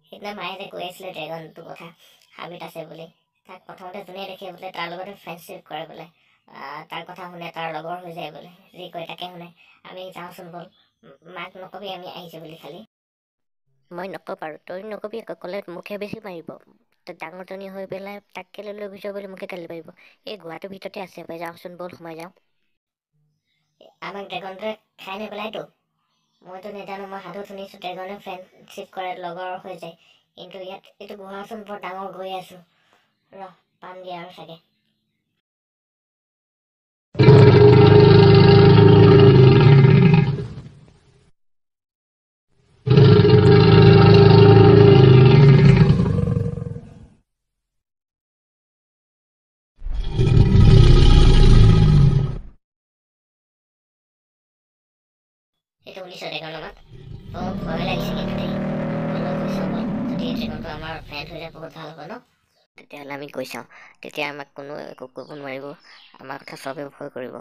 সেইদিনা মায়ে যে কৈ আছিলে ড্ৰেগনটোৰ কথা, হাবিত আছে বুলি। তাক প্ৰথমতে যোনে দেখে বোলে তাৰ লগতে ফ্ৰেণ্ডশ্বিপ কৰে বোলে, তাৰ কথা শুনে, তাৰ লগৰ হৈ যায় বোলে, যি কয় তাকে শুনে। আমি যাওঁচোন ব'ল, মাক নকবি আমি আহিছোঁ বুলি খালি। মই নকওঁ বাৰু, তই নকবি আকৌ, ক'লে মোকহে বেছি মাৰিব। তই ডাঙৰজনী হৈ পেলাই তাক কেলৈ লৈ গৈছ বুলি মোকে গালি পাৰিব। এই গুহাটোৰ ভিতৰতে আছে, যাওঁচোন ব'ল সোমাই যাওঁ। আমাক ড্ৰেগনটোৱে খাই নেপেলাইতো? মইতো নাজানো, মই সাধুত শুনিছোঁ ড্ৰেগনে ফ্ৰেণ্ডশ্বিপ কৰে, লগৰ হৈ যায়। কিন্তু ইয়াত এইটো গুহাচোন বৰ ডাঙৰ, গৈ আছোঁ ৰহ, পামগৈ আৰু চাগে। এইটো শুনিছ ড্ৰেগনৰ মাত? বহুত ভয় লাগিছে কিন্তু দেই। গ'লেও গৈ চাওঁ ব'ল, যদি ড্ৰেগনটো আমাৰ ফ্ৰেণ্ড হৈ যায় বহুত ভাল হ'ব ন? তেতিয়াহ'লে আমি গৈ চাওঁ, তেতিয়া আমাক কোনো একো কৰিব নোৱাৰিব, আমাৰ কথা চবে ভয় কৰিব,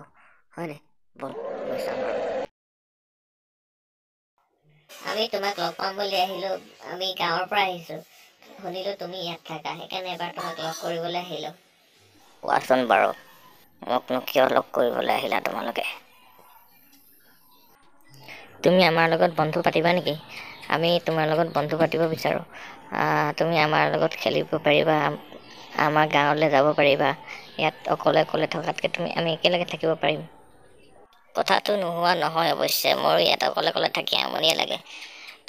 হয়নে? ব'ল গৈ চাওঁ বাৰু। আমি তোমাক লগ পাম বুলি আহিলোঁ, আমি গাঁৱৰ পৰা আহিছোঁ, শুনিলোঁ তুমি ইয়াত থাকা, সেইকাৰণে এবাৰ তোমাক লগ কৰিবলৈ আহিলোঁ। কোৱাচোন বাৰু, মোকনো কিয় লগ কৰিবলৈ আহিলা তোমালোকে? তুমি আমাৰ লগত বন্ধু পাতিবা নেকি? আমি তোমাৰ লগত বন্ধু পাতিব বিচাৰোঁ। তুমি আমাৰ লগত খেলিব পাৰিবা, আমাৰ গাঁৱলৈ যাব পাৰিবা। ইয়াত অকলে অকলে থকাতকৈ তুমি আমি একেলগে থাকিব পাৰিম। কথাটো নোহোৱা নহয় অৱশ্যে, মোৰো ইয়াত অকলে অকলে থাকি আমনিয়ে লাগে।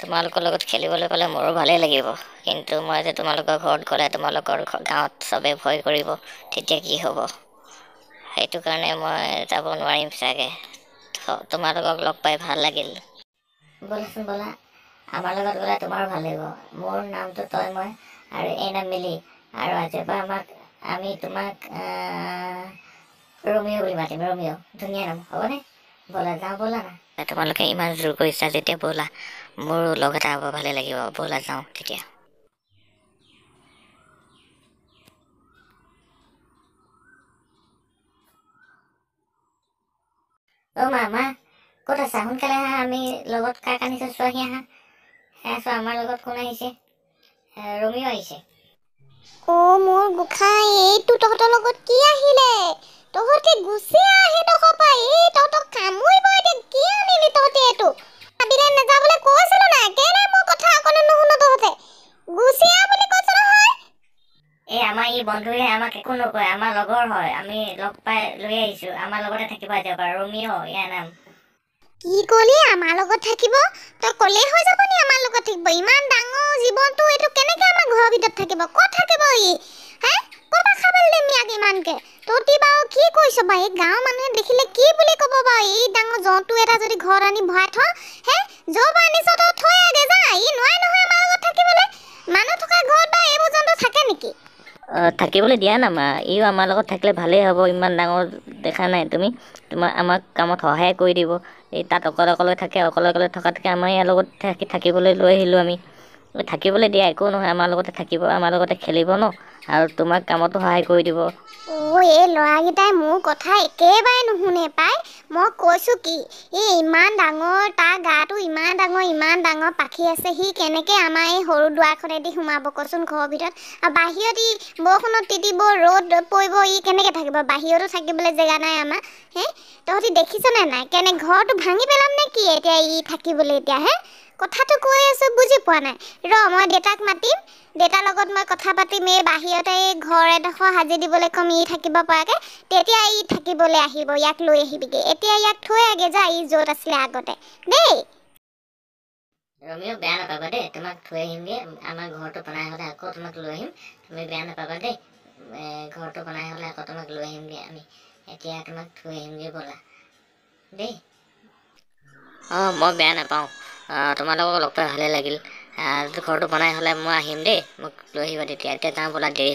তোমালোকৰ লগত খেলিবলৈ পালে মোৰো ভালেই লাগিব, কিন্তু মই যে তোমালোকৰ ঘৰত গ'লে তোমালোকৰ গাঁৱত চবে ভয় কৰিব, তেতিয়া কি হ'ব? সেইটো কাৰণে মই যাব নোৱাৰিম চাগে। তোমালোকক লগ পাই ভাল লাগিল। ব'লাচোন ব'লা, আমাৰ লগত গ'লে তোমাৰো ভাল লাগিব। মোৰ নামটো তই মই আৰু এই নাম মিলি, আৰু আজিৰ পৰা আমাক আমি তোমাক ৰমিঅ' বুলি মাতিম। ৰমিঅ' ধুনীয়া নাম হ'বনে? ব'লা যাওঁ ব'লা না। তোমালোকে ইমান জোৰ কৰিছা যেতিয়া ব'লা, মোৰো লগ এটা হ'ব, ভালেই লাগিব, ব'লা যাওঁ তেতিয়া। অ' মা, মা ক'ত আছা? সোনকালে আহা, আমি লগত কাক আনিছোঁ চোৱাহি আহা। সেয়া চোৱা, আমাৰ লগত কোন আহিছে, ৰমিঅ' আহিছে। অ' মোৰ গোসাঁই, এইটো তহঁতৰ লগত কি আহিলে? তহঁতে গুচি আহ সেইডোখৰ পৰা, এই তহঁতক কামুৰিব এতিয়া। কি আনিলি তহঁতে এইটো? ভাবিলে নাযাবলৈ কৈছিলো নাই, কেলে মোৰ কথা অকণো নুশুন তহঁতে? গুচি আহ বুলি কৈছো নহয়। এই আমাৰ ই বন্ধুৱে আমাক একো নকয়, আমাৰ লগৰ হয়, আমি লগ পাই লৈ আহিছোঁ, আমাৰ লগতে থাকিব আজিৰ পৰা। ৰমিঅ' ইয়াৰ নাম। কি কলি, আমাৰ লগত থাকিব? তই ক'লেই হৈ যাব নি আমাৰ লগত থাকিব? ইমান ডাঙৰ জীৱনটো এইটো কেনেকে আমাৰ ঘৰৰ ভিতৰত থাকিব? ক'ত থাকিব ই? হে, ক'ৰ পৰা খাবলৈ দিম ইয়াক ইমানকে? তহঁতি বাৰু কি কৈছ বাৰু? এই গাঁৱৰ মানুহে দেখিলে কি বুলি ক'ব বাৰু? এই ডাঙৰ জন্তু এটা যদি ঘৰত আনি ভৰাই থ, হে য'ৰ পৰা আনিছ তই থৈ আগে যা, ই নোৱাৰে নহয় আমাৰ লগত থাকিবলৈ। মানুহ থকা ঘৰত বাৰু এইবোৰ জন্তু থাকে নেকি? থাকিবলৈ দিয়া না মা, ইও আমাৰ লগত থাকিলে ভালেই হ'ব। ইমান ডাঙৰ দেখা নাই তুমি, তোমাৰ আমাক কামত সহায় কৰি দিব। এই তাত অকলে অকলে থাকে, অকলে অকলে থকাতকৈ আমাৰ ইয়াৰ লগত থাকিবলৈ লৈ আহিলোঁ আমি। থাকিবলৈ দিয়া, একো নহয়, আমাৰ লগতে থাকিব, আমাৰ লগতে খেলিব ন, আৰু তোমাক কামতো সহায় কৰি দিব। অ' এই ল'ৰাকেইটাই মোৰ কথা একেবাৰে নুশুনে পাই। মই কৈছোঁ কি, এই ইমান ডাঙৰ, তাৰ গাটো ইমান ডাঙৰ, ইমান ডাঙৰ পাখি আছে, সি কেনেকৈ আমাৰ এই সৰু দুৱাৰখনেদি সোমাব কচোন ঘৰৰ ভিতৰত? আৰু বাহিৰত ই বৰষুণত তিতিব, ৰ'দ পৰিব, ই কেনেকৈ থাকিব? বাহিৰতো থাকিবলৈ জেগা নাই আমাৰ। হে তহঁতি দেখিছনে নাই কেনে ঘৰটো ভাঙি পেলাম নে কি এতিয়া ই থাকিবলৈ? এতিয়া হে কথাটো কৈ আছোঁ বুজি পোৱা নাই। ৰ মই দেউতাক মাতিম, দেউতাৰ লগত মই কথা পাতিম, এই বাহিৰতে এই ঘৰ এডোখৰ সাজি দিবলৈ ক'ম ই থাকিব পৰাকৈ, তেতিয়া ই থাকিবলৈ আহিব, ইয়াক লৈ আহিবিগৈ। এতিয়া ইয়াক থৈ আগে যা, ই য'ত আছিলে আগতে দেই। ৰমিঅ' বেয়া নাপাবা দেই, তোমাক থৈ আহিমগৈ। আমাৰ ঘৰটো বনাই হ'লে আকৌ তোমাক লৈ আহিম, তুমি বেয়া নাপাবা দেই। ঘৰটো বনাই হ'লে আকৌ তোমাক লৈ আহিমগৈ আমি। এতিয়া তোমাক থৈ আহিমগৈ ব'লা দেই। অঁ মই বেয়া নাপাওঁ, তোমালোকক লগ পাই ভালেই লাগিল। ঘৰটো বনাই হ'লে মই আহিম দেই, মোক লৈ আহিবা তেতিয়া। এতিয়া যাওঁ ব'লা, দেৰি